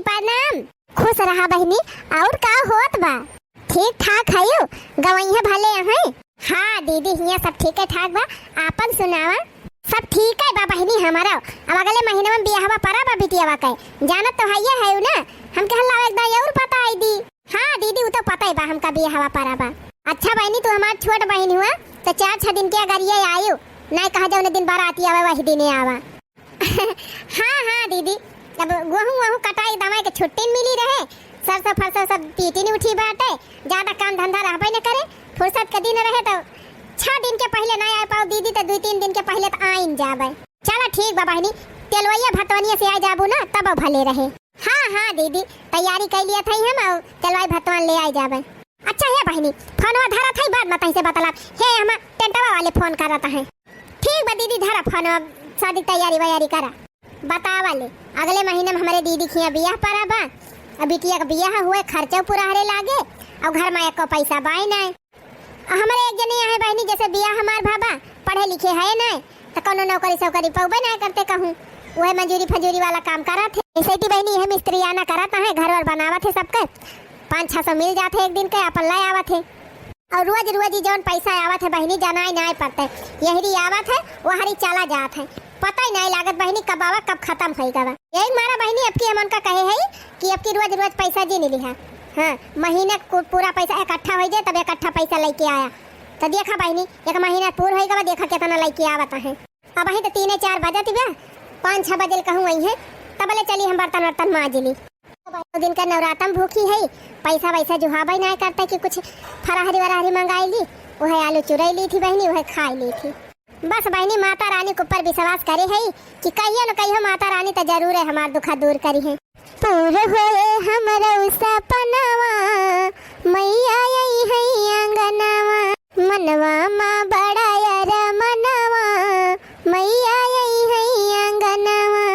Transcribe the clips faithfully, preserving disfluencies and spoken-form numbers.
प्रणाम। खुश रहा बहिनी, और का होत बा? ठीक ठाक हयू, गवइया भले हैं? हाँ दीदी, हियाँ सब ठीके ठाक बा, आपन सुनावा। सब ठीके बा बहिनी हमरो। अब अगले महीना में बियाहवा परा बा बिटियावा के, जानत तो हइये हयू ना। हम कहल लावा एक दाई और बताई दी। हाँ दीदी, उ तो पता ही बा हमका बियाहवा परा बा। अच्छा बहिनी, तू हमार छोट बहिन हुआ, तो चार छह दिन के अगर ये आयु, नहीं कहा जौने दिन बाराती आवे वही दिने आवा। हाँ हाँ दीदी, अब गोहूँ वोहूँ कटाई दमाई के छुट्टी मिली रहे, सरसों फरसों सब पीटी नहीं उठी बाटे, ज्यादा काम धंधा रहबे न करे, फुर्सत के दिन रहे तो छह दिन के पहले नहीं आ पाओ दीदी, तो दो तीन दिन के पहले तो आइन जाबे। चला ठीक बा बहिनी, तेलवैया भतवनिया से आ जाबू ना तब भले रहे। हाँ हाँ दीदी, तैयारी कर लिया था हम, और तेलवाई भतवन ले आई जाबे। अच्छा हे बहिनी, फोनवा धरा था, बाद में तैसे बतलाब। हे हमार टेंटवा वाले फोन करत हैं। ठीक बा दीदी, धरा फोनवा, शादी तैयारी वैयारी करा। बतावा ले, अगले महीना में हमरे दीदी खिया बियाह परा बा, अब बिटिया का बियाह हुए, खर्चा पूरा हरे लागे, और घर में एको पैसा बाय नाय। हमरे एक जने आहे बहिनी, जैसे बियाह हमार भाबा, पढ़े लिखे है नाय, तो कौनो नौकरी सौकरी पौबे नाय करते कहूँ, वह मजूरी फजूरी वाला काम करत है। ऐसे की बहिनी, यह मिस्त्री आना करत है, घर वर बनावत है सबके, पाँच छह सौ मिल जात है एक दिन के, अपन ले आवत है। और रोज रोज ही जौन पैसा आवत है बहिनी, जनाई नाय पड़ते, यहरी आवत है, वहरी चला जात है, पता ही नाय लागत बहिनी कब आवा कब खत्म होई गवा। यही मारा बहिनी, अब की हमन का कहे है कि अब की रोज रोज पैसा जी नहीं लिहा। हाँ, महीने को पूरा पैसा इकट्ठा हो जाए, तब इकट्ठा पैसा लेके आया। तो देखा बहिनी, एक महीना पूर होई गवा, देखा कितना लेके आवत है। अब वहीं तो तीने चार बजत बा, पाँच छह बजे कहूँ वही है, तबले चली हम बर्तन वर्तन माज ली। दो दिन का नवरातम भूखी है, पैसा वैसा जुहाबे ना करता कि कुछ फराहरी वराहरी मंगाई ली, वह आलू चुराई ली थी बहिनी, वह खाई ली थी। बस बहिनी, माता रानी के ऊपर विश्वास करे है कि कहियो न कहियो माता रानी तो जरूर है हमार दुखा दूर करी है। पूर होए हमरो सपनवा, मैया आई है आंगनवा, मनवा मा बड़ा यार मनवा, मैया आई है आंगनवा,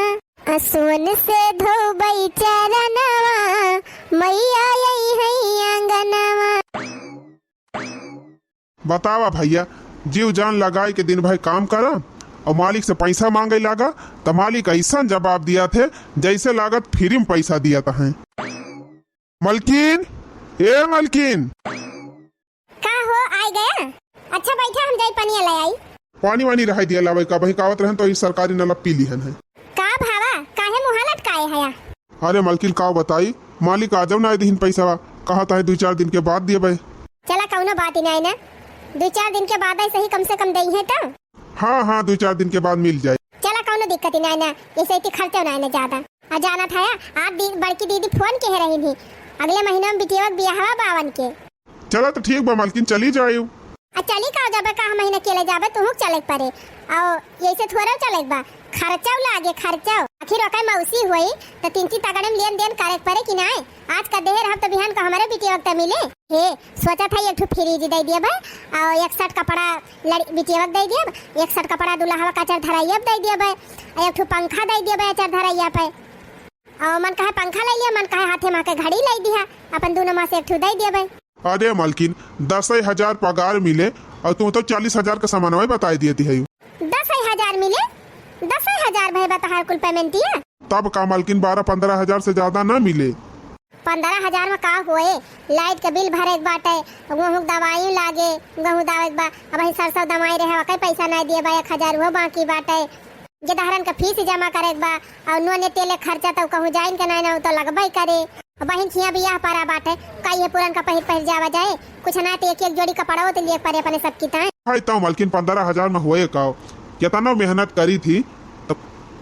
असुवन से धोबई चरनवा, मैया आई है आंगनवा। बतावा भैया, जीव जान लगाई के दिन भर काम करा और मालिक से पैसा मांगे लागा, तो मालिक ऐसा जवाब दिया थे जैसे लागत फ्री में पैसा दिया था। मलकिन, ए मलकिन। का हो, आइ गया? अच्छा बैठा, हम जाई पनिया ले आई। पानी वानी रहाई दिया लावे का, वही कावत रहन तो ई सरकारी नल पी लिहन है। का भावा, काहे मुँह लटकाए हया? अरे मलकिन, का बताई, मालिक आ जाओ ना दिहिन पैसा, कहा था दो चार दिन के बाद दिए भाई। चला कौनो बात ही नहीं ना, दो चार दिन के बाद ऐसे ही कम से कम दई है तो। हाँ हाँ, दो चार दिन के बाद मिल जाए। चला कौनो दिक्कत ही नहीं ना, ऐसे इतनी खर्चा नहीं ना ज्यादा। आ जाना था या, आप दी, बड़की दीदी फोन के रही थी, अगले महीना में बिटिया के बियाहवा बावन के। चला तो ठीक बा मलकिन, चली जायु। आ चली का जाबे, का महीना के ले जाबे, तुहूँ के चले के परे। और यैसे थोड़ा चले के बा, खर्चा लागे, खर्चा। आखिर ओकर मौसी होई, तो तीन तीन तगड़े में लेन देन करे के परे कि नाय? आज का देहे रहब तो बिहान का हमारे बिटिया वक्त मिले। हे, सोचा था एक ठो फ्रिज दे दिया भाई, और एक सेट कपड़ा लड़-, बिटिया वक्त दे दिया, एक सेट कपड़ा दुल्हा का चर धराइया दे दिया भाई, और एक ठो पंखा दे दिया भाई चर धराइया पे। और मन कहे पंखा ले लिया, मन कहे हाथे माँ के घड़ी ले दिया, अपन दोनों माँ से एक ठो दे दिया भाई। अरे मलकिन, दस हजार पगार मिले और तू तो चालीस हजार का सामानवा बताई दिए थी है। दस हजार मिले? दस हजार भाई बताहार कुल पेमेंट दिया। तब का मलकिन, बारह पन्द्रह हजार से ज्यादा ना मिले। पन्द्रह हजार में का होए? लाइट के बिल भरे के बाटे, गेहूँ के दवाई लागे, गेहूँ दावे के बा, अब वही सरसों दवाई रहे, ओके पैसा ना दिए बा, एक हजार वो बाकी बाटे। गेदहरन के फीस जमा करे के बा, और नूने तेले खर्चा तो कहूँ जाइन के नाय ना, उ तो लगबे करे। अब बहिन खिया बियाह परा बाटे, का ये पुरन का पहिर पहिर जावा जाए, कुछ ना तो एक एक जोड़ी कपड़ा तो लिए परे अपने सब की ताए। हाय तो मलकिन, पन्द्रह हजार में होए का? केतना मेहनत करी थी, तो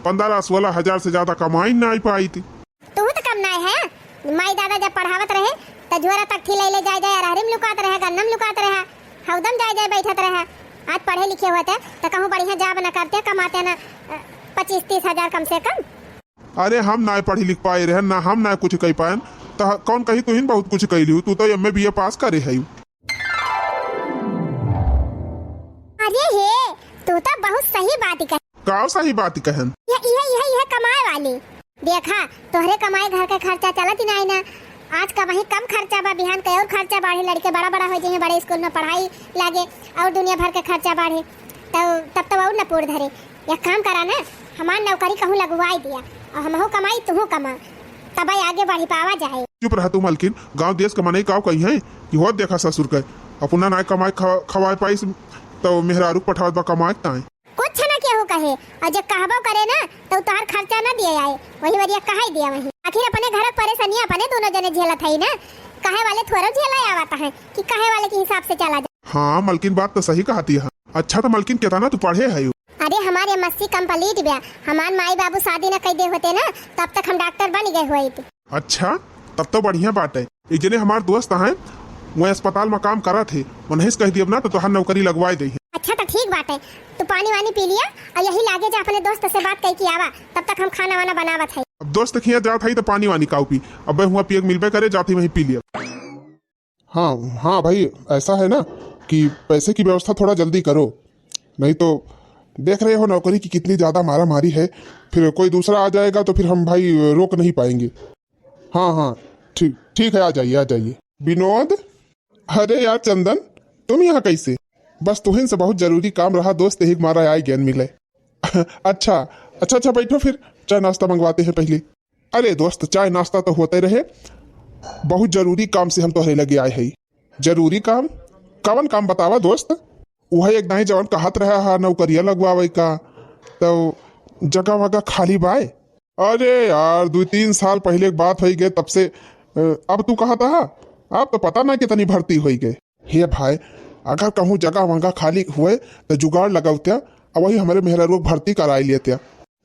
पन्द्रह सोलह हजार से ज्यादा कमाई ना पाई थी। तू तो कम नाय है, माई दादा जब पढ़ावत रहे, तो झोरा तख्ती ले ले जाए जाए, अरहरी में लुकात रहे, गन्ना में लुकात रहे, हौदम जाए जाए बैठत रहे। आज पढ़े लिखे होते, तो कहूँ बढ़िया job न करते, कमाते न, अ, पच्चीस तीस हजार कम से कम। अरे हम नाय पढ़ी लिख पाए रहे, ना हम नाय कुछ कह पाएन, तो ह-, कौन कही तुहिन बहुत कुछ कह लिहू, तू तो M A B A पास करे है। अरे हे, तू तो बहुत सही बात कहे। का सही बात कहन? ये, ये, ये, ये कमाए वाली। देखा, तोहरे कमाई घर के खर्चा चलत ही नाई ना। आज का वही कम खर्चा बा, बिहान के और खर्चा बाढ़े, लड़के बड़ा बड़ा हो जाइए, बड़े स्कूल में पढ़ाई लागे और दुनिया भर के खर्चा बाढ़े, तो तब तो और न पूर धरे। एक काम करा ना, हमार नौकरी कहूँ लगवाई दिया और हमहू कमाई, तुहू कमा, तबै आगे बढ़ी पावा जाए। चुप रह तू मलकिन, गाँव देश के मनई काव कही है कि होत देखा ससुर के, अपना नाय कमाए खवा-, खवाए पाइस, तो मेहरारू पठावत बा कमाए ताए। कुछ न केहू कहे, और जब कहबो करे ना, तो तोहार खर्चा न दिए आए, वही वरिया कहाई दिया वही। आखिर अपने घर के परेशानियां अपने दोनों जने झेलत है ना, कहे वाले थोड़ा झेला आवत है कि कहे वाले के हिसाब से चला जाए। हाँ मलकिन, बात तो सही कहती है। अच्छा तो मलकिन, कितना तू पढ़े है? अरे हमारे एमएससी complete बा, हमार माई बाबू शादी न कर दे होते ना, तब तक हम डॉक्टर बन गए होइत। अच्छा, तब तो बढ़िया बात है। एक जने हमार दोस्त हैं, वह अस्पताल में काम करत है, उन्हें से कह दियब ना तो तोहार नौकरी लगवाए दे है। अच्छा तो ठीक बात है, तू पानी वानी पी लिया और यही लागे जा अपने दोस्त से बात करके आवा, तब तक हम खाना वाना बनावत है। अब दोस्त खिया जात है तो पानी वानी काऊ पी, अब हुआ पिए के मिलबे करे, जात ही वहीं पी लिया। हाँ, हाँ भाई, ऐसा है ना कि पैसे की व्यवस्था थोड़ा जल्दी करो, नहीं तो देख रहे हो नौकरी की कितनी ज़्यादा मारा मारी है, फिर कोई दूसरा आ जाएगा तो फिर हम भाई रोक नहीं पाएंगे। हाँ, हाँ, ठीक, ठीक है, आ जाइए, आ जाइए। विनोद, अरे यार चंदन, तुम यहाँ कैसे? बस तुहिन से बहुत जरूरी काम रहा दोस्त, यही मारा आए ज्ञान मिले। अच्छा, अच्छा, अच्छा, बैठो फिर, चाय नाश्ता मंगवाते हैं पहले। अरे दोस्त, चाय नाश्ता तो होते रहे, बहुत जरूरी काम से हम तोहरे लगे आए हैं। जरूरी काम? कवन काम बतावा दोस्त? वह एक दाई जवन कहत रहा हा नौकरिया लगवावे का, तो जगह वगह खाली बाय? अरे यार, दो तीन साल पहले एक बात होई गए, तब से, अ, अब तू कहत हा, अब तो पता ना कितनी भर्ती होई गए। हे भाई, अगर कहूँ जगह वगह खाली हुए तो जुगाड़ लगौत्या, अब वही हमारे मेहरारू भर्ती कराई लेत्या।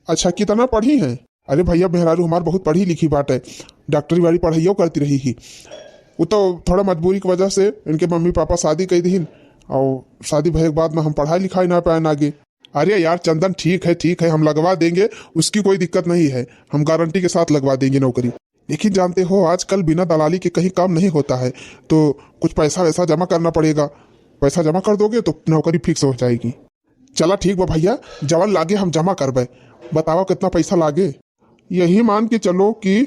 अच्छा, कितना पढ़ी हैं? अरे भैया, मेहरारू हमार बहुत पढ़ी लिखी बाटे, डॉक्टरी वाली पढ़ाइयो करती रही ही। वो तो थोड़ा मजबूरी की वजह से इनके मम्मी पापा शादी कर दीन, और शादी भरे के बाद में हम पढ़ाई लिखाई ना पाए आगे। अरे यार चंदन, ठीक है, ठीक है, हम लगवा देंगे, उसकी कोई दिक्कत नहीं है, हम गारंटी के साथ लगवा देंगे नौकरी। लेकिन जानते हो, आजकल बिना दलाली के कहीं काम नहीं होता है, तो कुछ पैसा वैसा जमा करना पड़ेगा। पैसा जमा कर दोगे तो नौकरी फिक्स हो जाएगी। चला ठीक बा भैया, जवन लागे हम जमा करबे। बतावा कितना पैसा लागे? यही मान के चलो कि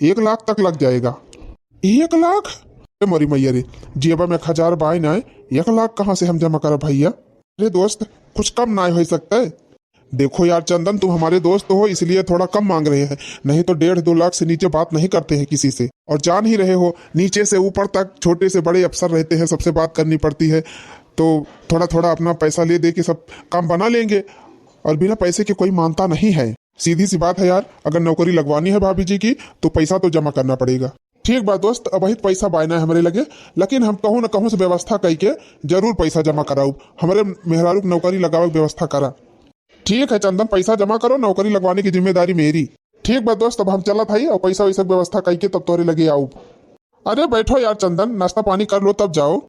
एक लाख तक लग जाएगा। एक लाख? ए मोरी मैया रे, जेबा में एक हजार बाय ना, एक लाख कहाँ से हम जमा करब भैया? अरे दोस्त, कुछ कम ना हो सकता है? देखो यार चंदन, तुम हमारे दोस्त हो, इसलिए थोड़ा कम मांग रहे हैं, नहीं तो डेढ़ दो लाख से नीचे बात नहीं करते हैं किसी से। और जान ही रहे हो, नीचे से ऊपर तक छोटे से बड़े अफसर रहते हैं, सबसे बात करनी पड़ती है, तो थोड़ा थोड़ा अपना पैसा ले दे के सब काम बना लेंगे। और बिना पैसे के कोई मानता नहीं है, सीधी सी बात है यार। अगर नौकरी लगवानी है भाभी जी की, तो पैसा तो जमा करना पड़ेगा। ठीक बा दोस्त, अबहित पैसा बाय ना है हमरे लगे, लेकिन हम कहूँ न कहूँ से व्यवस्था कई के जरूर पैसा जमा कराउब। हमरे मेहरारू के नौकरी लगावे के व्यवस्था करा। ठीक है चंदन, पैसा जमा करो, नौकरी लगवाने की जिम्मेदारी मेरी। ठीक बा दोस्त, अब हम चलत हई और पैसा वैसा के व्यवस्था कई के तब तोरे लगे आउब। अरे बैठो यार चंदन, नाश्ता पानी कर लो तब जाओ।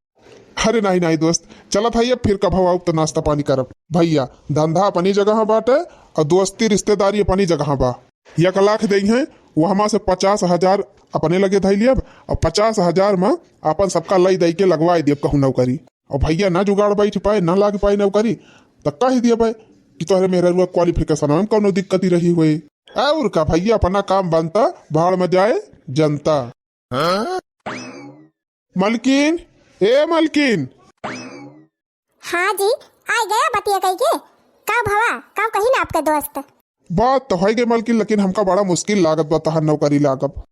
अरे नहीं नहीं दोस्त, चलत हई, अब फिर कभो आउब तो नाश्ता पानी करब। भैया, धंधा अपनी जगह बाटे और दोस्ती रिश्तेदारी अपनी जगह बा। एक लाख दे हैं, वहमा से पचास हजार अपने लगे धई लियब और पचास हजार में अपन सबका लई दई के लगवाई दियब कहूँ नौकरी। और भैया ना जुगाड़ बैठ पाए, ना लाग पाए नौकरी, तो कह दिया भाई कि तोहरे मेहररुआ क्वालिफिकेशन में कौनो दिक्कत ही रही हुई। और का भैया, अपना काम बनता, भाड़ में जाए जनता। मलकिन, ए मलकिन। हाँ जी, आ गया बतिया कही के। का भवा, का कही ना आपके दोस्त? बात तो है गे मलकिन, लेकिन हमका बड़ा मुश्किल लागत बा तोहार नौकरी लागब।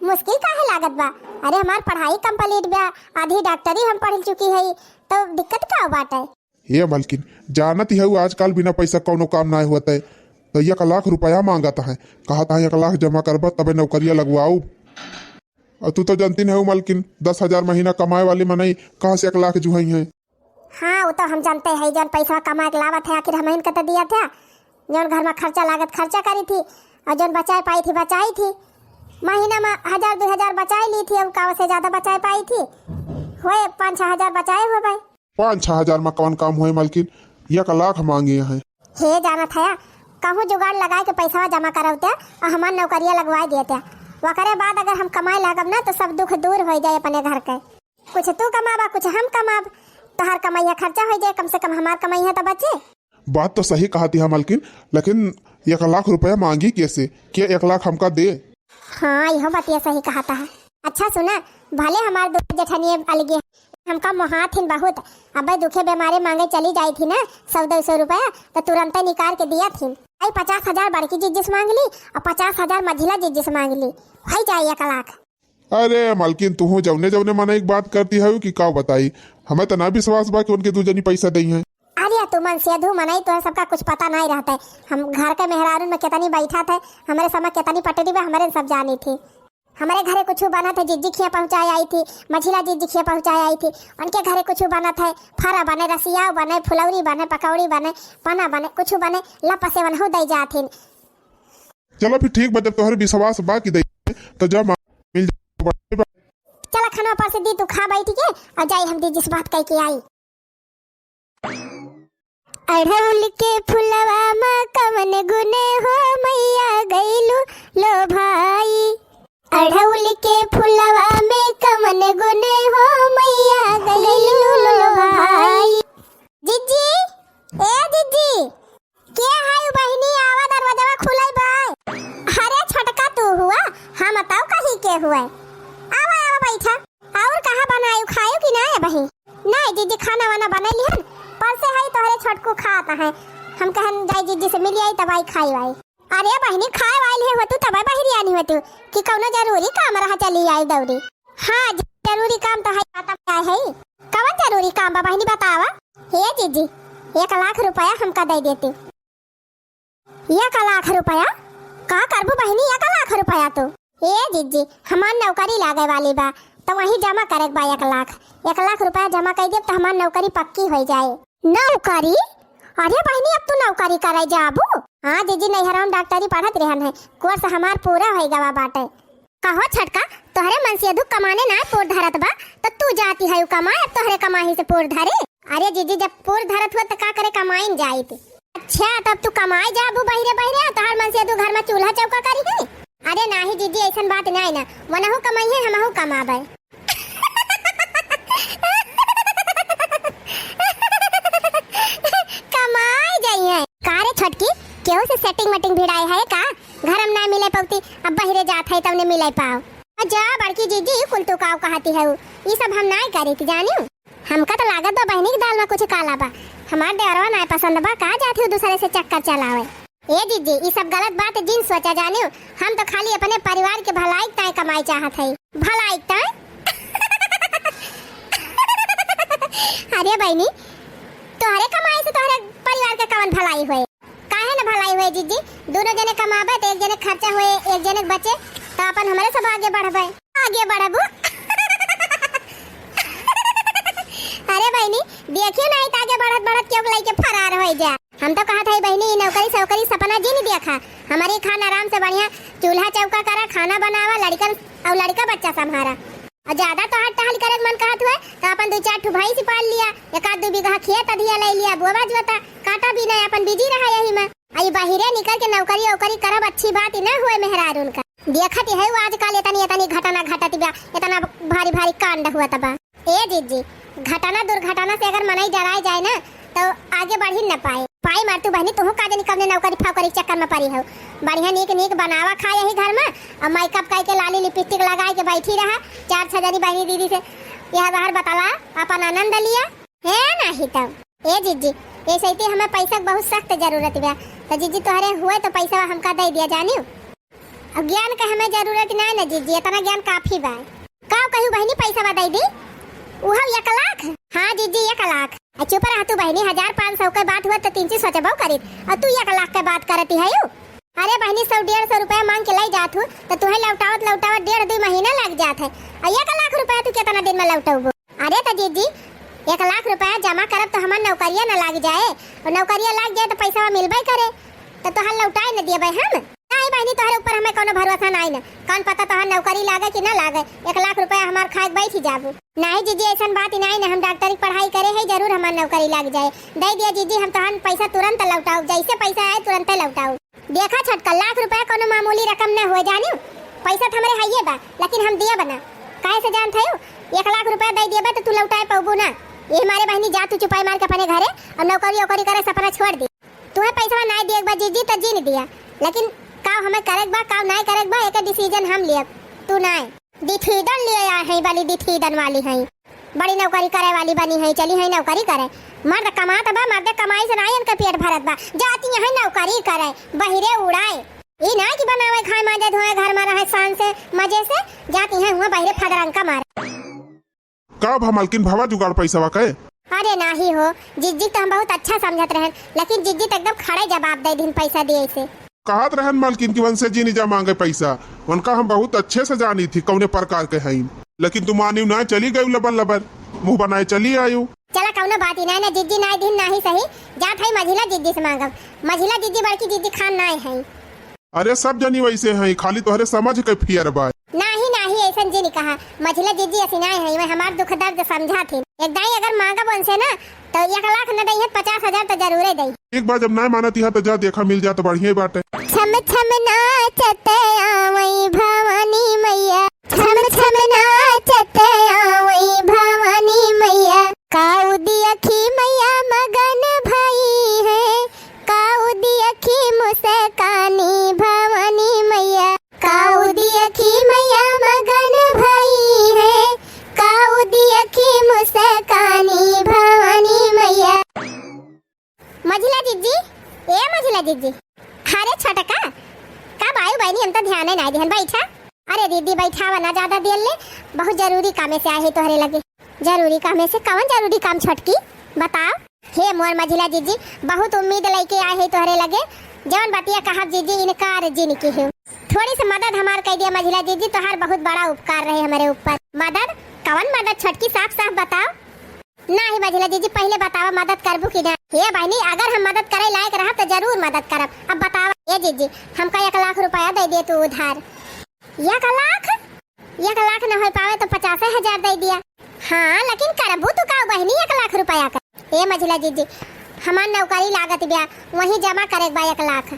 मुश्किल काहे लागत बा? अरे हमार पढ़ाई कंप्लीट बा, आधी डॉक्टरी हम पढ़ चुकी है, तो दिक्कत का बात है? हे मलकिन, जानत ही हऊ आजकल बिना पैसा कौनो काम नाय होत है, तो एक लाख रुपया मांगत है, कहत है एक लाख जमा करबा तबे नौकरिया लगवाऊ। और तू तो जानती नहीं हो मलकिन, दस हजार महीना कमाए वाली मनई कहाँ से एक लाख जुहाई है? हाँ, वो तो हम जानते हैं, जौन पैसा कमा के लावत है, आखिर हम इनका तो दिया था। जौन घर में खर्चा लागत, खर्चा करी थी, और जौन बचाए पाई थी, बचाई थी। महीना में हजार, दो हजार बचाए ली थी, और का से ज्यादा बचाए पाई थी? होए, पाँच छह हजार बचाए हो भाई। पाँच छह हजार में कौन काम होए मलकिन, एक लाख मांगे हैं। हे जानत है, कहूँ जुगाड़ लगाए के पैसा जमा करौते, और हमार नौकरिया लगवाए देते। वकरे बाद अगर हम कमाए लागब ना, तो सब दुख दूर हो जाए अपने घर के। कुछ तू कमाबा, कुछ हम कमाब, तोहार कमैया खर्चा हो जाए, कम से कम हमार कमैया तो बचे। बात तो सही कहती है मलकिन, लेकिन एक लाख रुपया मांगी कैसे? के एक लाख हमका दे? हाँ, यह बतिया सही कहता है। अच्छा सुना, भले हमार दो जेठनिए अलगे, हमका मोहात हिन बहुत। अबे दुखे बीमारे मांगे चली जाई थी ना, सौ दो सौ रुपया, तो तुरंते निकाल के दिया थी। आई पचास हजार बड़की जिज्जी से मांग ली और पचास हजार मझिला जिज्जी से मांग ली, होइ जाए एक लाख। अरे मलकिन, तुहू जौने जौने मनई के बात करती हऊ कि का बताई, हमें तो ना विश्वास बा कि उनके दू जनी पैसा दई हैं। अरे तू मनसेधू मनई, तोहे सबका कुछ पता नाहीं रहत है। हम घर के मेहरारून में केतनी बैठत है, हमरे समय केतनी पटरी बा, हमरे सब जानी थी। हमरे घरे कुछ बनत है, जिज्जी खिया पहुँचाए आई थी, मझिला जिज्जी खिया पहुँचाए आई थी, उनके घरे कुछ बनत है, फरा बने, रसियाव बने, फुलौरी बने, पकौड़ी बने, पना बने, कुछ बने, लपसे वनहु दई जाथिन। चला फिर ठीक बा, जब तोहरे विश्वास बा कि दई, तो जा माँ, मिल जा। चला खाना पर से दी, तू खा बैठ के, और जाई हम दीदी से बात करके आई। अढ़उल के फुलवा मा कवन गुने हो मैया गइलू लो भाई। अढ़उल के फुलवा में कवन गुने हो मैया गइलू लो भाई। जिज्जी, ए जिज्जी, के हाय बहिनी, आवा दरवाजवा खुलल बा। अरे छोटका तू हुआ, हम बताओ कहीं के हुआ। आवा, आवा बैठा। और कहा बनायु, खायु कि ना ए बहिन? नहीं जिज्जी, खाना वाना बनैली हन, पर से है तोहरे छोटकू खात है। हम कहन जाई जिज्जी से मिल आई तब आई खाई वाई। अरे बहिनी, खाए वाली है तू तब बहिरी आनी हो तू कि कौनो जरूरी काम रहा चली आई दौड़ी। हाँ, ज-, जरूरी काम तो है, पता क्या है? कवन जरूरी काम बा बहिनी बतावा? हे जिज्जी, एक लाख रुपया हमका दे देती। एक लाख रुपया? का करबू बहिनी एक लाख रुपया तू? ए जिज्जी, हमार नौकरी लागे वाली बा, तो वहीं जमा करे के बा एक लाख। एक लाख रुपया जमा कर देब तो हमार नौकरी पक्की हो जाए। नौकरी? अरे बहिनी, अब तू नौकरी करे जाबू? हाँ जिज्जी, नैहरा में डॉक्टरी पढ़त रहन है, कोर्स हमार पूरा हो गवा बाटे। कहो छोटका, तोहरे मनसेधू कमाने ना पोर धरत बा, त तू जाती है कमाए, अब तोहरे कमाही से पोर धरे। अरे जिज्जी, जब पोर धरत हुआ त का करे कमाइन जाइत। अच्छा, तब तू कमाए जाबू बहिरे बहिरे, तोहर मनसेधू घर में चूल्हा चौका करी है? अरे नाही जिज्जी, ऐसन बात नाही ना, वनहू कमाई है, हमहू कमाबे। कमाए जाई है। का रे छोटकी, केहू से सेटिंग मेटिंग भिड़ाए है का? घर में ना मिले पौती, अब बहिरे जात है तब ने मिले पाओ। और जा बड़की जिज्जी, कुल तू काव कहती है, ई सब हम नाय करी थी जानियो। हमका तो लागत बा बहिनी के दाल में कुछ काला बा। हमार देवरवा नाय पसंद बा, का जाती हो दूसरे से चक्कर चलावे। ए जिज्जी, ई सब गलत बात जिन सोचा जानियो। हम तो खाली अपने परिवार के भलाई ताय कमाई चाहत है। भलाई ताय? अरे बहिनी, तोहरे कमाई से तोहरे परिवार के कवन भलाई होए? काहे न भलाई होए जिज्जी? दोनों जने कमाबे त एक जने खर्चा होए, एक जने बचे, त अपन हमरे सब आगे बढ़बे। आगे बढ़बू? अरे बहिनी, देखियो नहीं त आगे बढ़त बढ़त केहू लइके फरार होई जा। हम तो कहत हई बहिनी, ई नौकरी सौकरी सपना जिन देखा। हमरी खान आराम से बढ़िया चूल्हा चौका करा, खाना बनावा, लड़कन और लड़का बच्चा संभारा। और ज्यादा तोहार टहल करे के मन कहत हुए तो अपन दो चार ठो भैंस पाल लिया, एक आध दो बीघा खेत अधिया ले लिया, बोवा जोता, काटा बीना, अपन बिजी रहा यही में। आई बहिरे निकल के नौकरी ओकरी करब अच्छी बात ही ना हुए मेहरारून का। देखत ही है वो आजकल इतनी इतनी घटना घटत बा, इतना भारी भारी कांड हुआ तबा। ए जिज्जी, घटना दुर्घटना से अगर मनई डराए जाए ना तो आगे बढ़ी न पाए। पाई मार तू बहनी, तुहू का जानी कवने नौकरी फावकरी के चक्कर में पड़ी हो। बढ़िया नीक नीक बनावा खा यही घर में, और मेकअप करके लाली लिपस्टिक लगाए के बैठी रहा। चार छह जनी बहनी दीदी से यह बाहर बतला, अपन आनंद लिया है। नहीं तब ए जिज्जी, ऐसे ही हमें पैसा के बहुत सख्त जरूरत बा, तो जिज्जी तोहरे हुए तो पैसा हमका दे दिया जानियो। अब ज्ञान के हमें जरूरत ना न जिज्जी, इतना ज्ञान काफी बा। का कहू बहनी, पैसा बा दे दी? उहो एक लाख? हाँ जिज्जी, एक लाख। आ चुप रह तू बहनी, हजार पाँच सौ के बात हुआ तो तीन चीज सोचबो करीत, और तू एक लाख के बात करती है यू? अरे बहनी, सौ डेढ़ सौ रुपया मांग के लाई जात हूँ, तो तुहे लौटावत लौटावत डेढ़ दो महीना लग जात है, और एक लाख रुपया तू कितना दिन में लौटौबो? अरे तो जिज्जी, एक लाख रुपया जमा करब तो हमार नौकरिया न लाग जाए, और नौकरिया लाग जाए तो पैसा मिलबे करे, तो तोहार लौटाए न दियबे हम। नहीं बहनी, तोहरे ऊपर हमें कोनो भरोसा नहीं न, कौन पता तोहार नौकरी लागे कि ना लागे, एक लाख रुपया हमार खाए के बैठ जाबू। नहीं जिज्जी, ऐसन बात ही नहीं न, हम डॉक्टरी के पढ़ाई करे है, जरूर हमार नौकरी लाग जाए। दे दिया जिज्जी, हम तोहार पैसा तुरंत लौटाऊ, जैसे पैसा आए तुरंते लौटाऊ। देखा छोटका, लाख रुपया कोनो मामूली रकम न हो जानियो। पैसा तो हमरे हइये बा, लेकिन हम दियब ना। काहे से जानत हयो? एक लाख रुपया दे दियबा तो तू लौटाए पौबू ना। ये हमारे बहनी जा तू चुपाई मार के अपने घरे और नौकरी ओकरी करे सपना छोड़ दी। तुहे पैसा ना दिए बा जिज्जी तो जिन दिया, लेकिन का हमें करे बा, का नाय करे बा, एक डिसीजन हम लियब, तू नाय। डिसीजन लिए आए हैं वाली, डिसीजन वाली हैं। बड़ी नौकरी करे वाली बनी है, चली है नौकरी करे। मर्द कमात बा, मर्दे कमाई से नाई इनके पेट भरत बा, जाती है नौकरी करे, बहिरे उड़ाए। ई ना कि बनावे खाए, मांजे धोए, घर में रहे शान से, मजे से, जाती है हुआ बहिरे फदरंका मारे। का भा मलकिन, भवा जुगाड़ पैसवा के? अरे नाही हो, जिज्जी तो हम बहुत अच्छा समझत रहन, लेकिन जिज्जी तो एकदम खड़े जवाब दे दिन पैसा दिए से। कहत रहन मलकिन कि उनसे जिनी जा मांगे पैसा, उनका हम बहुत अच्छे से जानी थी कौने प्रकार के हईन, लेकिन तू मानिव ना, चली गई लबर लबर, मुंह बनाए चली आयु। चला कौनो बात ही नाही ना, जिज्जी नाही दिन नाही सही, जात है मझिला जिज्जी से मांगब। मझिला जिज्जी बड़की जिज्जी खान नाही है। अरे सब जनी वैसे हैं, खाली तोहरे समझ के फियर बा। नाही नाही, ऐसन जिनी कहा, मझिला जिज्जी ऐसी नाही है, वह हमार दुख दर्द समझा थी। एक दाई अगर मांगब उनसे ना, तो एक लाख न दई है, पचास हजार तो जरूरे दई। एक बार जब नाही मानती है तो जा देखा, मिल जा तो बढ़िया ही बात है। छम छम नाचत आवई भवानी मैया, छम छम नाचत आवई भवानी मैया। काऊ दियखी मैया मगन भई है, काऊ दियखी मुस्कानी भवानी मैया, काऊ दियखी मैया मगन भई है, काऊ दियखी मुस्कानी भवानी मैया। मझिला जिज्जी, ए मझिला जिज्जी। अरे छोटका, का बायू बहनी, हम तो ध्यान नाही दिहन, बैठा। अरे दीदी बैठावा ना, ज्यादा देर ले, बहुत जरूरी कामे से आए है तोहरे लगे। जरूरी कामे से? कवन जरूरी काम छोटकी, बताओ। हे मोर मझिला जिज्जी, बहुत उम्मीद लेके आए है तोहरे लगे, जवन बतिया कहब जिज्जी इनकार जिन की है। थोड़ी सी मदद हमार कह दिया मझिला जिज्जी, तोहार बहुत बड़ा उपकार रहे हमारे ऊपर। मदद? कवन मदद छोटकी, साफ साफ बताओ। नाही मझिला जिज्जी, पहिले बतावा मदद करबू कि ना? हे बहनी, अगर हम मदद करे लायक रहब तो जरूर मदद करब। अब बतावा ए जिज्जी, हमका एक लाख रुपया दे दे तू उधार। एक लाख? एक लाख न हो पावे तो पचासे हजार दे दिया। हाँ, लेकिन करबू तू का बहनी एक लाख रुपया का? ए मझिला जिज्जी, हमार नौकरी लागत ब्या, वहीं जमा करे बा एक लाख।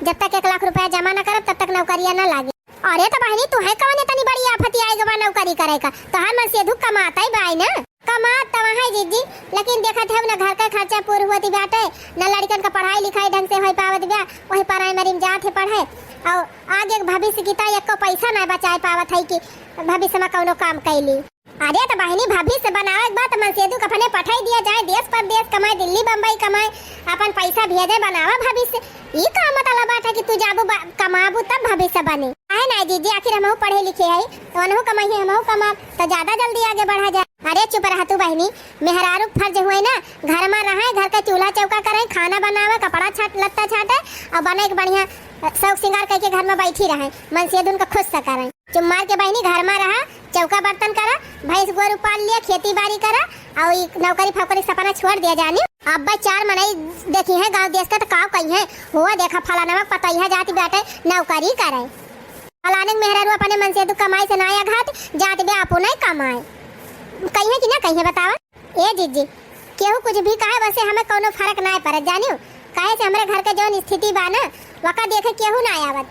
जब तक एक लाख रुपया जमा न करब तब तक नौकरिया न लागे। अरे तो बहनी, तू है कवन इतनी बड़ी आफत आई गवा नौकरी करे का? तोहार मन से धुक कमाता ही बाई ना। कमात तो वहाँ जिज्जी, लेकिन देखत है ना घर का खर्चा पूर होती बाटे, न लड़कन का पढ़ाई लिखाई ढंग से हो पावत बा, वही प्राइमरी में जात है पढ़े, और आगे के भविष्य की तो एको पैसा ना बचाए पावत है कि भविष्य में कौनो काम कैली। अरे तो बहनी, भविष्य बनावे के बात मन सेदू के अपने पठाई दिया जाए देश परदेश कमाए, दिल्ली बम्बई कमाए, अपन पैसा भेजे, बनावा भविष्य। ई का मतलब बाटे कि तू जाबू बा-, कमाबू तब भविष्य बने? काहे ना जिज्जी, आखिर हमहू पढ़े लिखे हई, तो उनहू कमाई है, हमहू कमाब, तो ज्यादा जल्दी आगे बढ़ा जाए। अरे चुप रह तू बहनी, मेहरारू के फर्ज हुए ना, घर में रहे, घर के चूल्हा चौका करे, खाना बनावे, कपड़ा छाट, लत्ता छाटे, और बने के बढ़िया शौक सिंगार करके घर में बैठी रहे, मन से उनका खुश से करे। चुप मार के बहनी घर में रहा, चौका बर्तन करा, भैंस गोरू पाल लिया, खेती बाड़ी करा, और ई नौकरी फौकरी सपना छोड़ दिया जानी। अब भाई चार मनई देखी हैं गाँव देश का तो काव कही हैं, हुआ देखा फलाना पतैया जाती बाटे नौकरी करे। फलाने के मेहरारू अपने मन से तू कमाई से ना आया घाट, जात बे आपो नहीं कमाए। कही है कि ना कही है बतावा? ए जिज्जी, केहू कुछ भी कहे वैसे हमें कौनो फर्क ना पड़े जानियो, काहे से हमरे घर के जौन स्थिति बा ना, वका देखे केहू ना आवत।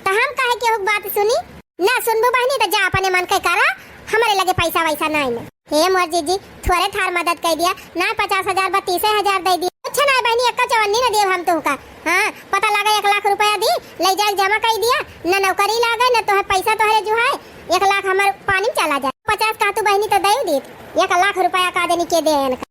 त हम काहे केहू के बात सुनी? ना सुनबू बहनी त जा अपने मन के करा, हमरे लगे पैसा वैसा नाई न। हे मोर जिज्जी, थोरे थार मदद कर दिया, ना पचास हजार बा तीसे हजार दे दिया। कुछ ना बहनी, एक्का चवन्नी न देब हम तुमका। हाँ, पता लगा एक लाख रुपया दी, ले जाके जमा कर दिया, न नौकरी लागे, न तोहे पैसा तोहरे जुहाए, एक लाख हमर पानी में चला जाए। पचास कहतू बहनी त दे दीत, एक लाख रुपया का देनी के दे इनका।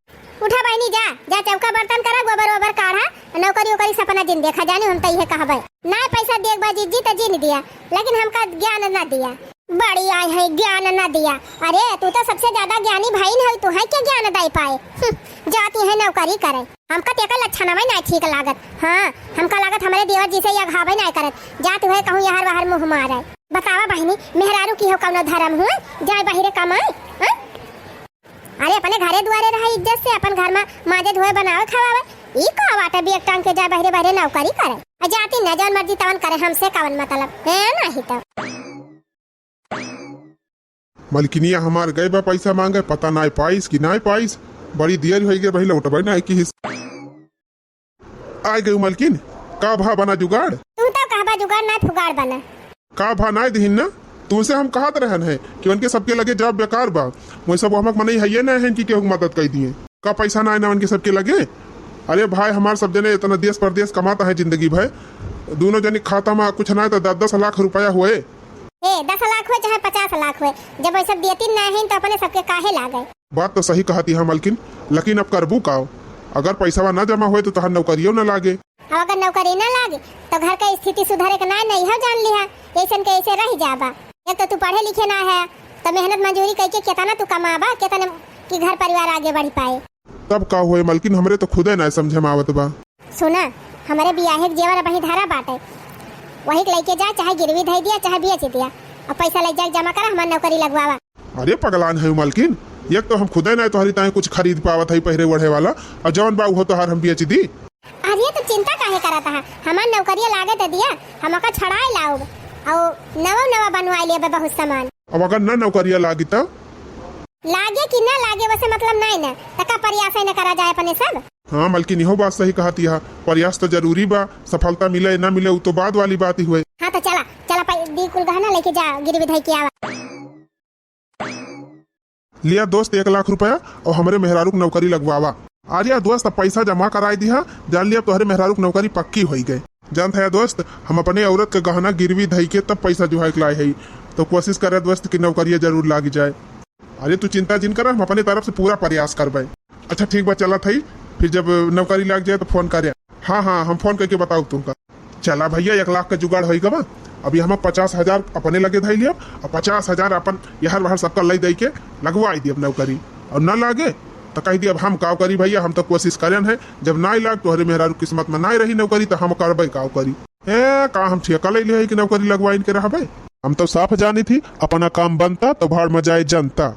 उठा बहिनी, जा, जा चौका बर्तन करा, गोबर ओबर काढ़ा, नौकरी ओकरी सपना जिन देखा, जानी हम त इहे कहबे। नाय पैसा देख बा जिज्जी त जिन दिया, लेकिन हमका ज्ञान न दिया। बड़ी आय है ज्ञान न दिया। अरे तू तो सबसे ज्यादा ज्ञानी भइन है, तू है क्या ज्ञान दे पाए? हम्म, जाती है नौकरी करे। हमका तेकर लक्षणवे नाय ठीक लागत। हाँ, हमका लागत हमरे देवर जी से ये अघावे नाय करत। जा तू है कहूँ यहर वहर मुँह मारे। बतावा बहिनी, मेहरारू की हो कौनो धर्म हुए, जाए बहिरे कमाए, हाँ? अरे, अपने घरे दुआरे रहे इज्जत से, अपन घर में माजे धोए, बनावे, खवावे। ई का बाटे, बेग टांग के जाए बहरे बहरे नौकरी करे? आ जाती न जौन मर्जी तवन करे, हमसे कवन मतलब? हैं, नाही तो। मलकिनिया हमार गए बा पैसा मांगे, पता नाय पाइस कि नाय पाइस। बड़ी देर होइ गई, भाई लौटबे नाय किहिस। आय गयू मलकिन, का भा बना जुगाड़? तू तो कहबा जुगाड़ ना फुगाड़ बना। का भा नाय दिहिन ना? तुमसे हम कहत रहन है कि उनके सबके लगे जब बेकार बा, वही सब हमक मनई हइये ना है कि केहू के मदद कर दिए। का पैसा ना है ना उनके सबके लगे? अरे भाई, हमार सब जने इतना देश परदेश कमाता है जिंदगी भर, दोनों जने खाता में कुछ ना है तो दस दस लाख रुपया हुए। हे, दस लाख होय चाहे पचास लाख होय, जब वही सब देती ना है तो अपने सबके काहे लागे? बात तो सही कहत हिया मलकिन, लेकिन अब करबू काव? अगर पैसवा ना जमा होय तो तोहार नौकरियो ना लागे। अब अगर नौकरी ना लागे तो घर के स्थिति सुधरे के ना, नहीं हो जान लिहा, ऐसन के ऐसे रह जाबा। एक तो तू पढ़े लिखे ना है, तो मेहनत मजूरी करके केतना तू कमाबा, केतना कि घर परिवार आगे बढ़ पाए। तब का होए मलकिन, हमरे तो खुदे ना समझे में आवत बा। सुना, हमरे बियाहे के जेवर अबही धरा बाटे, वही के लइके जा, चाहे गिरवी धइ दिया, चाहे बेच दिया, और पैसा ले जाके जमा करा, हमार नौकरी लगवावा। अरे पगलान है मलकिन, एक तो हम खुदे ना तोहरी ताई कुछ खरीद पावत है पहिरे ओढ़े वाला, और जवन बा उहो तोहार हम बेच दी। अरे तो चिंता काहे करत है, हमार नौकरिया लागे दे दिया, हम ओका छड़ाए लाउब, और नवा नवा बनवाए लेबे बहुत सामान। अब अगर ना नौकरिया लागी तब? लागे कि ना लागे, वैसे मतलब नहीं ना, त का प्रयास है ना करा जाए अपने सब? हाँ मलकिन, इहो बात सही कहत हिया, प्रयास तो जरूरी बा, सफलता मिले ना मिले, उ तो बाद वाली बात ही हुए। हाँ तो चला, चला, पै-, दी कुल गहना लेके जा, गिरवी धई के आवा। लिया दोस्त, एक लाख रुपया और हमरे मेहरारू के नौकरी लगवावा। अरे दोस्त, अब पैसा जमा कराई दिहा, जान लिया तोहरे मेहरारू के नौकरी पक्की होई गए। जानत है दोस्त, हम अपने औरत के गहना गिरवी धई के तब पैसा जुहाई के लाए हई, तो कोशिश करे दोस्त कि नौकरिया जरूर लागी जाए। अरे तू चिंता जिन कर, हम अपने तरफ से पूरा प्रयास करबे। अच्छा ठीक बा, चलत हई, फिर जब नौकरी लाग जाए तो फोन करे। हाँ हाँ, हम फोन करके बताउब तुमका। चला भैया, एक लाख का जुगाड़ होई गवा। अभी हम पचास हजार अपने लगे धई लियब, और पचास हजार अपन यहर वहर सबका लई दई के लगवाई दियब नौकरी, और न लागे तो कह दियब हम काव करी भैया, हम तो कोशिश करेन है, जब नाई लाग तोहरे मेहरारू किस्मत में नाई रही नौकरी तो हम करबे काव करी। ए, का हम ठेका ले लिया है कि नौकरी लगवाइन के रहबे? हम तो साफ जानी थी, अपना काम बनता तो भाड़ में जाए जनता।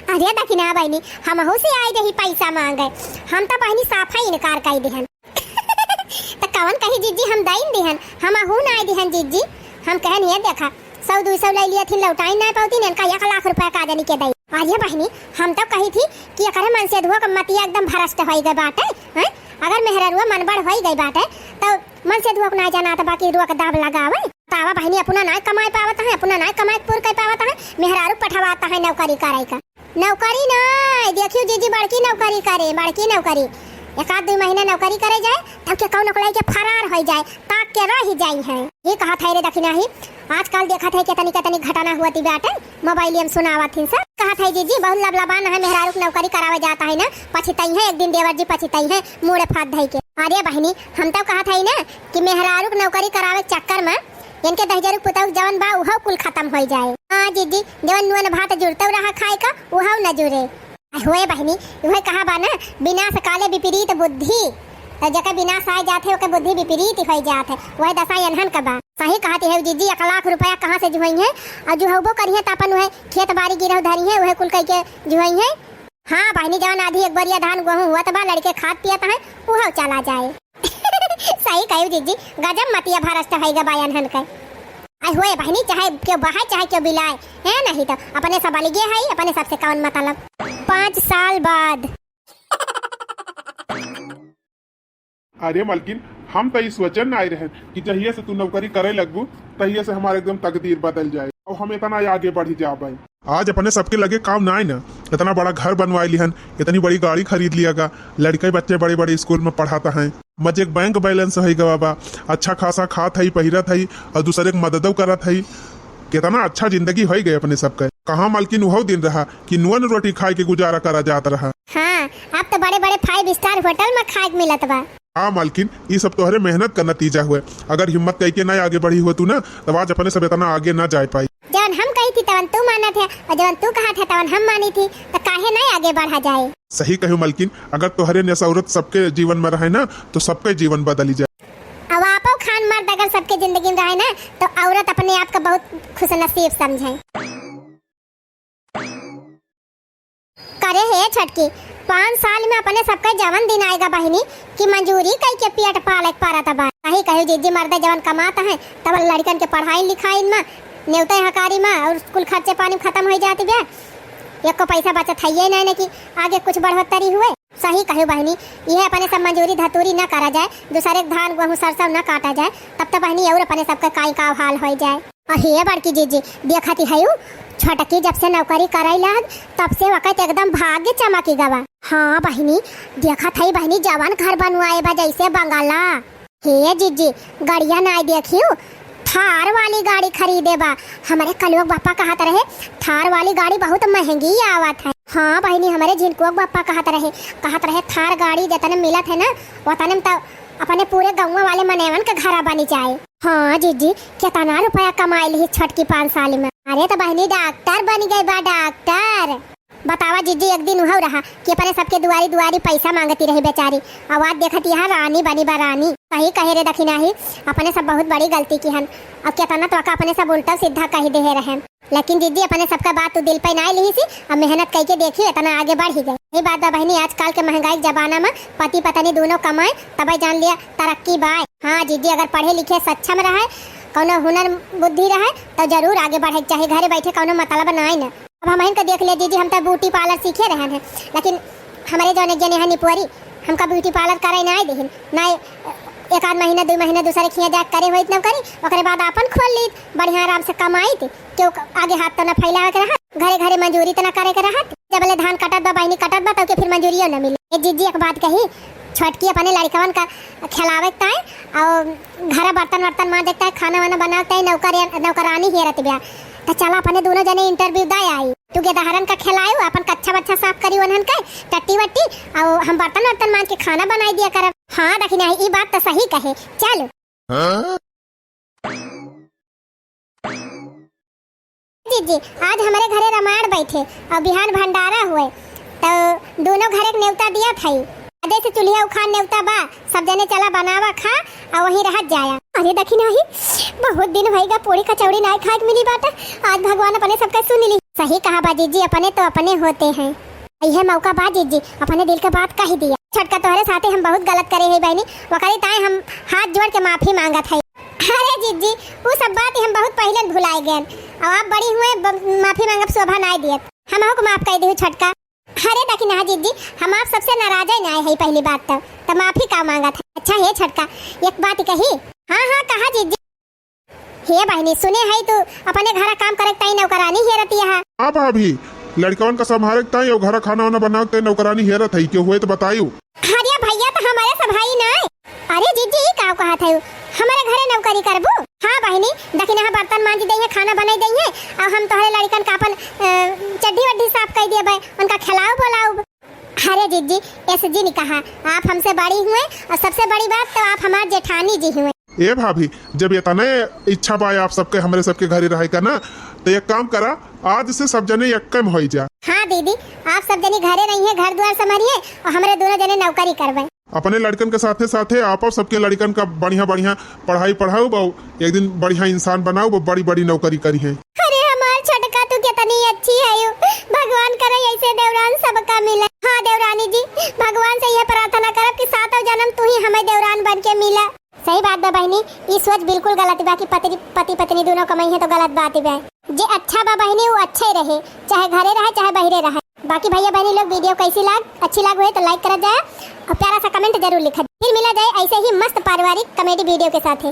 अरे दखिना बहिनी, हमहू से आई रही पैसा मांगे, हम तो बहिनी साफा इनकार कर देहन। तो कवन कही जीजी हम दइन देहन, हमहू ना देहन जीजी। हम कहन, "हे देखा, सौ दुई सौ ले लिया थी, लौटाई ना पावती, इनका एक लाख रुपया का जानी के दई।" अरे बहिनी, हम तो कही थी कि एकरे मन से धुआ के मतिया एकदम भ्रष्ट होई गए बाटे, हैं? अगर मेहररुआ मनबढ़ होई गई बाटे, तो मन से धुआ के ना जाना तो बाकी रुआ के दाब लगावे। तावा बहिनी अपना ना कमाई पावत है, अपना ना कमाई पूर कर पावत है, मेहरारू पठवात है नौकरी करे का। नौकरी ना, देखियो जीजी बड़की नौकरी करे, बड़की नौकरी। एक आध दुई महीना नौकरी करे जाए, तब के कौन ओकलाई के फरार होई जाए, ताक के रह जाई है। ये कहत है रे दखिना ही, आजकल देखत है केतनी केतनी घटना हुआ ती बाटे, मोबाइल में सुनावत हिन सब। कहत है जीजी बहुत लबलबान है, मेहरारू के नौकरी करावे जात है ना, पछितई है एक दिन देवर जी, पछितई है मूड़े फात धई के। अरे बहिनी, हम तो कहत है ना कि मेहरारू के नौकरी करावे के चक्कर में इनके दहिजरू पुतौह जवन बा उहौ कुल खतम होई जाए। हाँ जीजी, जवन नुअन भात जुड़तौ रहा खाए का, उहौ न जुड़े। आ होए बहिनी, उहे कहा बा ना, विनाश काले विपरीत बुद्धि। तो जेकर विनाश आए जात है, ओकर बुद्धि विपरीत होई जात है। वह दशा एनहन का बा। सही कहत है जीजी, एक लाख रुपया कहाँ से जुहई है? और जुहौबो करी है तो अपन वह खेत बाड़ी गिरहु धरी है, वह कुल कई के जुहई है। हाँ बहिनी, जवन आधी एक बोरिया धान गेहूं हुआ तो बा, लड़के खात पियत हैं, उहौ चला जाए। सही कहू जीजी, गजब मतिया भ्रष्ट होई गा बा एनहन के। आई होए बहिनी, चाहे क्यों बहाए चाहे क्यों बिलाए, है नहीं तो अपने सब अलगे है, अपने सबसे कौन मतलब। पाँच साल बाद। अरे मलकिन, हम तो ई सोचन ना आए रहे कि जहिया से तू नौकरी करे लगबू, तहिया से हमार एकदम तकदीर बदल जाए और हम इतना आगे बढ़ी जाबे। आज अपने सबके लगे काम ना आए ना, इतना बड़ा घर बनवाए लिहन, इतनी बड़ी गाड़ी खरीद लिया गा, लड़के बच्चे बड़े बड़े स्कूल में पढ़ाता है, मजे के बैंक बैलेंस है गवा बा, अच्छा खासा खात है, पहिरत है और दूसरे के मददो करत है। कितना अच्छा जिंदगी होई गए अपने सबके। कहाँ मलकिन उहो दिन रहा कि नुअन रोटी खाए के गुजारा करा जात रहा। हाँ, अब तो बड़े बड़े फाइव स्टार होटल में खाए के मिलत बा। हाँ मलकिन, ई सब तोहरे मेहनत का नतीजा हुए। अगर हिम्मत कई के ना आगे बढ़ी हो तू ना, तब आज अपने सब इतना आगे ना जाए पाई। जवन हम कही थी तवन तू मानत है और जवन तू कहा था तवन हम मानी थी, तो काहे ना आगे बढ़ा जाए? सही कहू मलकिन, अगर तोहरे जैसा औरत सबके जीवन में रहे ना, तो सबके जीवन बदली जाए। अब आपो खान मर्द अगर सबके जिंदगी में रहे ना, तो औरत अपने आप का बहुत खुशनसीब समझे। करे हे छटकी, पाँच साल में अपने सबके जवन दिन आएगा बहिनी कि मजूरी कई के पेट पाले के परत बा। सही कहू जीजी, मर्दे जवन कमात हैं, तब लड़कन के पढ़ाई लिखाई में, नेवते हकारी में और कुल खर्चे पानी खत्म हो जाती बे। एको पैसा बचत है ये नहीं कि आगे कुछ बढ़ोतरी हुए। सही कहू बहिनी, यह अपने सब मजूरी धतूरी न करा जाए, दूसरे के धान गेहूँ सरसों न काटा जाए, तब तो बहिनी और अपने सबके काई का हाल हो जाए। अहे बड़की जीजी, देखत ही हयू, छोटकी जब से नौकरी करइ लाग, तब से वकत एकदम भाग्य चमकी गवा। हाँ बहिनी, देखत हई बहिनी, जवन घर बनवाए बा जैसे बंगला। हे जीजी, गड़िया नाई देखियो, थार वाली गाड़ी खरीदे बा। हमरे कलुआ के बापा कहत रहे, थार वाली गाड़ी बहुत महंगी आवत है। हाँ बहिनी, हमरे झिनकुआ के बापा कहत रहे, कहत रहे, थार गाड़ी जतने मिलत है ना, वतने में तो अपने पूरे गौवा वाले मनेवन के घरा बनी जाए। हाँ जीजी, केतना रुपया कमाई लिही छोटकी पाँच साल में। अरे तो बहिनी, डॉक्टर बन गई बा, डॉक्टर। बतावा जीजी, एक दिन उहउ रहा कि अपने सबके दुआरी दुआरी पैसा मांगती रही बेचारी, अउ आज देखत यहाँ रानी बनी बा रानी। सही कहे रे दखिनाही, अपने सब बहुत बड़ी गलती किहन। अब केतना तो का अपने सब उल्टा सीधा कहि देहे रहेन, लेकिन जीजी अपने सबका बात तू दिल पे नाई लिहिसी। अब मेहनत कइके देखी, एतना आगे बढ़ी गए। यही बात बा बहिनी, आजकल के महंगाई के जमाना में पति पत्नी दोनों कमाए तबे जान लिया तरक्की बाय। हाँ जीजी, अगर पढ़े लिखे सक्षम रहे, कौनो हुनर बुद्धि रहे, तो जरूर आगे बढ़े के चाही। घरे बैठे कौनो मतलब नाई न। अब हमहिन के देख ले जीजी, हम तो ब्यूटी पार्लर सीखे रहन है, लेकिन हमरे जौन एक जने हैं निपुअरी, हमका ब्यूटी पार्लर करे नाई देहिन, नाई एक आध महीना, दुइ महीना दूसरे खिया जाके करे होइत नौकरी, ओकरे बाद आपन खोल लीत, बढ़िया आराम से कमाइत, केहू आगे हाथ तो ना फैलावे के रहत, घरे घरे मजूरी तो ना करे के रहत। जब ले धान कटत बा, बहिनी कटत बा, तब के फिर मजूरियो ना मिले। ए जीजी, एक बात कही, छोटकी अपने लड़कवन का खिलावे के ताई और घर बर्तन वर्तन मांजे के ताई, खाना वाना बनावे के ताई, नौकर, नौकरानी हेरत बिया। तो चला अपने दोनों जने इंटरव्यू दे आई। तू गेदहरन का खिलायू, अपन कच्छा बच्छा साफ करी उन्हन के, टट्टी वट्टी, और हम बर्तन वर्तन मांज के खाना बनाई दिया करब। हाँ दखिनाही, ई बात तो सही कहे। चल। हाँ? जीजी, आज हमरे घरे रामायण बैठे और बिहान भंडारा हुए, तो दोनों घरे के नेवता दिया था। जैसे चूल्हा उखान नेवता बा, सब जने चला बनावा खा और वहीं रहत जाया। अरे दखिनाही, बहुत दिन भइगा पूड़ी कचौड़ी नाई खाए के मिली बाटे, आज भगवान अपने सबका सुन ली। सही कहा बा जीजी, अपने तो अपने होते हैं। इहे मौका बा जीजी, अपने दिल के बात कह दिया। छोटका तोहरे साथे हम बहुत गलत करे है बहनी, ओकरी ताई हम हाथ जोड़ के माफी मांगत है। अरे जीजी, उ सब बात हम बहुत पहिले भुलाए गए। अब आप बड़ी हुए, ब-, माफी मांगब शोभा नाई दियत। हमहू को माफ कर दिहु छोटका। अरे दखिनाही जीजी, हम आप सबसे नाराज ही नाई है पहली बात तो, तो माफी का मांगत है। अच्छा हे छोटका, एक बात कही। हाँ हाँ, कहा जीजी। हे बहनी, सुने है तू अपने घरा काम करे के ताई नौकरानी हेरत है। हाँ भाभी, लड़कवन का संभारे के ताई और घरा खाना वाना बनावे के ताई नौकरानी हेरत है, केहू हुए तो बतायू। अरे भैया, तो हमारे सब भाई ना। अरे जीजी, ई का कहत है, हमारे घरे नौकरी करबू? हाँ बहनी, दखिनाही बर्तन मांज दइहे, खाना बनाई दइहे, और हम तोहरे लड़कन का अपन, अ, चड्ढी वड्ढी साफ कर दिए बे, उनका खिलाओ बोलाओ। अरे जीजी, ऐसे जी नहीं कहा, आप हमसे बड़ी हुए और सबसे बड़ी बात तो आप हमार जेठानी जी हुए। ए भाभी, जब इतने इच्छा बा आप सबके हमरे सबके घरे रहे का ना, तो एक काम करा, आज से सब जने एक्के में होई जा। हाँ दीदी, आप सब जने घरे रहिए, घर द्वार संभारिए और हमरे दोनों जने नौकरी करबे। अपने लड़कन के साथे साथे आप सबके लड़कन का बढ़िया बढ़िया पढ़ाई पढ़ाऊ बा, एक दिन बढ़िया इंसान बनाऊ बा, बड़ी बड़ी नौकरी करिहे। अरे हमार छोटका, तू कितनी अच्छी है यू। भगवान करे ऐसे देवरान सबका मिले। हाँ देवरानी जी, भगवान से यह प्रार्थना करब कि सातों जन्म तू ही हमें देवरान बन के मिला। सही बात बा बहनी, ई सोच बिल्कुल गलत बा कि पति, पति पत्नी दोनों कमाई है तो गलत बात बा। जे अच्छा बा बहनी, वो अच्छे रहे, चाहे घरे रहे, चाहे बहिरे रहे। बाकी भैया बहनी लोग, वीडियो कैसी लाग, अच्छी लाग हुए तो लाइक करत जाए और प्यारा सा कमेंट जरूर लिखत। फिर मिला जाए ऐसे ही मस्त पारिवारिक कॉमेडी वीडियो के साथ।